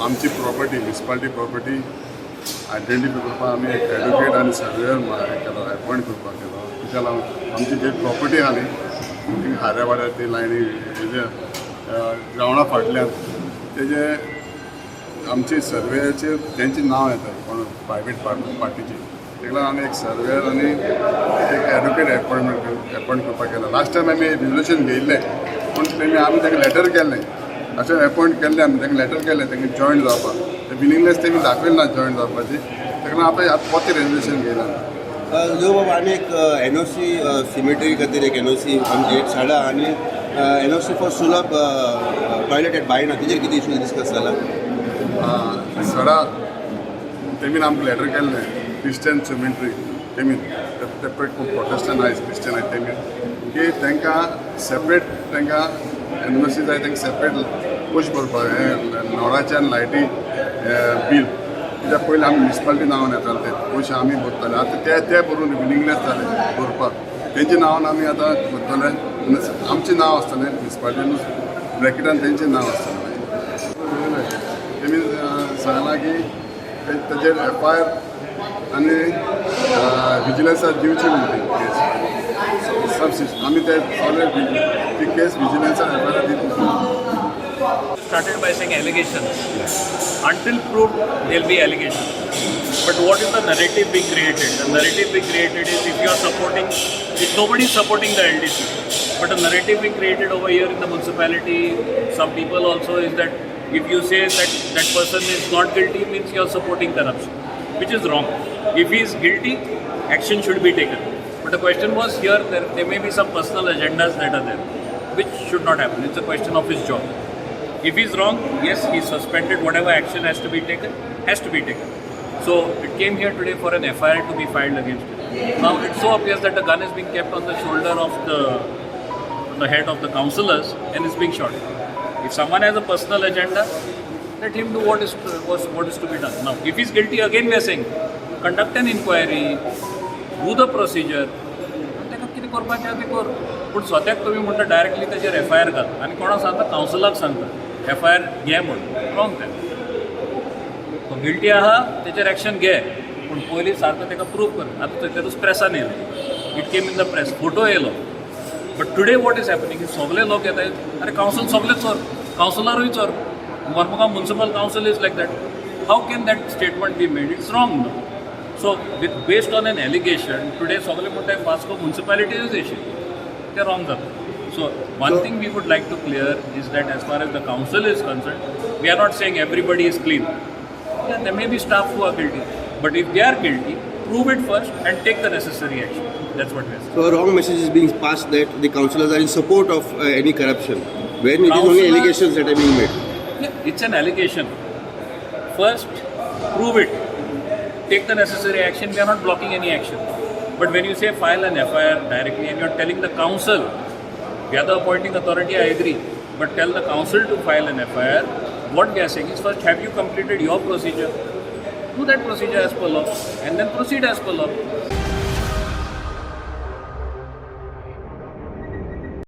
आमची property, municipality property identify करपाक आमी एक एडवोकेट आनी सर्वेयर केलो, एपॉयंट करपाक केलो. कित्याक लागून आमची जी प्रॉपर्टी आहा न्ही ती खाऱ्या वाड्यार ती लायनी हेजे ग्रावंडा फाटल्यान तेजे आमचे सर्वेयाचेर तेंचें नांव येता, कोण प्रायवेट पार्टीचे. तेका लागून आमी एक सर्वेयर आनी एक एडवोकेट एपॉयंट करपाक केला. लास्ट टायम आमी रेजोल्युशन घेयल्लें, पूण तेमी आमी तांकां लेटर केल्लें, अशें एपॉयंट केल्लें, आमी तांकां लेटर केलें तांकां जॉयन जावपाक. ते विलिंगनेस तेमी दाखयली ना जॉयन जावपाची. ताका लागून आतां आतां परतें रेजोल्युशन घेयलां. यो बाबा, आनी एक एनओसी, सिमेटरी खातीर एक एनओसी आमची एक शाळा आनी एनओसी फॉर सुलभ टॉयलेट एट बायना, तेजेर कितें इशू डिस्कस जाला? सडा तेमीन आमकां लेटर केल्लें, क्रिश्चन सिमेट्री तेमीन, ते पळय प्रोटेस्टंट आयज क्रिश्चन आहाय, तेमीन की तांकां सेपरेट तांकां एनओसी जाय, तांकां सेपरेट पयशे भरपाक हें नळाचे आनी लायटी बील. कित्याक पयलीं आमी म्युनिसिपालिटी नांवान येताले, ते पयशे आमी भरताले. आतां ते ते भरून विलिंगनेस जाले भरपाक. तेंच्या नांवान आमी आतां भरतले आनी आमचें नांव आसतलें म्युनिसिपालिटीन ब्रॅकेटान तेंचें नांव आसतलें. मागीर तेमी सांगलां की तेजेर एफआयआर आनी विजिलन्साक दिवची म्हणून ती केस सबसिस्ट. आमी ते सगळे ती केस विजिलन्साक एफआयआर दितले. Started by saying allegations. Until proved, there'll be allegations. But what is the narrative being created? The narrative being created is if you are supporting, if nobody is supporting the LDC, but the narrative being created over here in the municipality, some people also, is that if you say that that person is not guilty, means you are supporting corruption, which is wrong. If he is guilty, action should be taken. But the question was here, there may be some personal agendas that are there, which should not happen. It's a question of his job. If he's wrong, yes, he's suspended. Whatever action has to be taken, has to be taken. So it came here today for an FIR to be filed against him. Now it so appears that the gun is being kept on the shoulder of the head of the councillors and is being shot. If someone has a personal agenda, let him do what is to be done. Now, if he's guilty, again we are saying, conduct an inquiry, do the procedure. ताका कितें करपाचें आहा तें कर, पूण स्वताक तुमी म्हणटा डायरेक्टली ताचेर एफआयआर घाल आनी कोणाक सांगता, कावन्सिलाक सांगता एफआयआर घे म्हूण. रॉंग तें. तो गिल्टी आहा, तेचेर एक्शन घे, पूण पयलीं सारको ताका प्रूव कर. आतां थंयसरूच प्रेसान येयलें, it came in the press, photo येयलो. But today what is happening is सगळे लोक येता, अरे कावन्सिल सगळे चोर, कावन्सिलरूय चोर, Mormugao Municipal Council is like that. How can that statement be made? It's wrong, no? So with based on an allegation today सगळे म्हणटाय वास्को म्युनिसिपालिटीज अशी, ते रॉंग जाता. So one thing we would like to clear is that as far as the council is concerned, we are not saying everybody is clean. Yeah, there may be staff who are guilty, but if they are guilty, prove it first and take the necessary action. That's what we are saying. So a wrong message is being passed that the councillors are in support of any corruption when it is only allegations that are being made. Yeah, it's an allegation. First, prove it. Take the necessary action. We are not blocking any action. But when you say file an FIR directly and you're telling the council, we are the appointing authority, I agree. But tell the council to file an FIR. What we are saying is first, have you completed your procedure? Do that procedure as per law and then proceed as per law.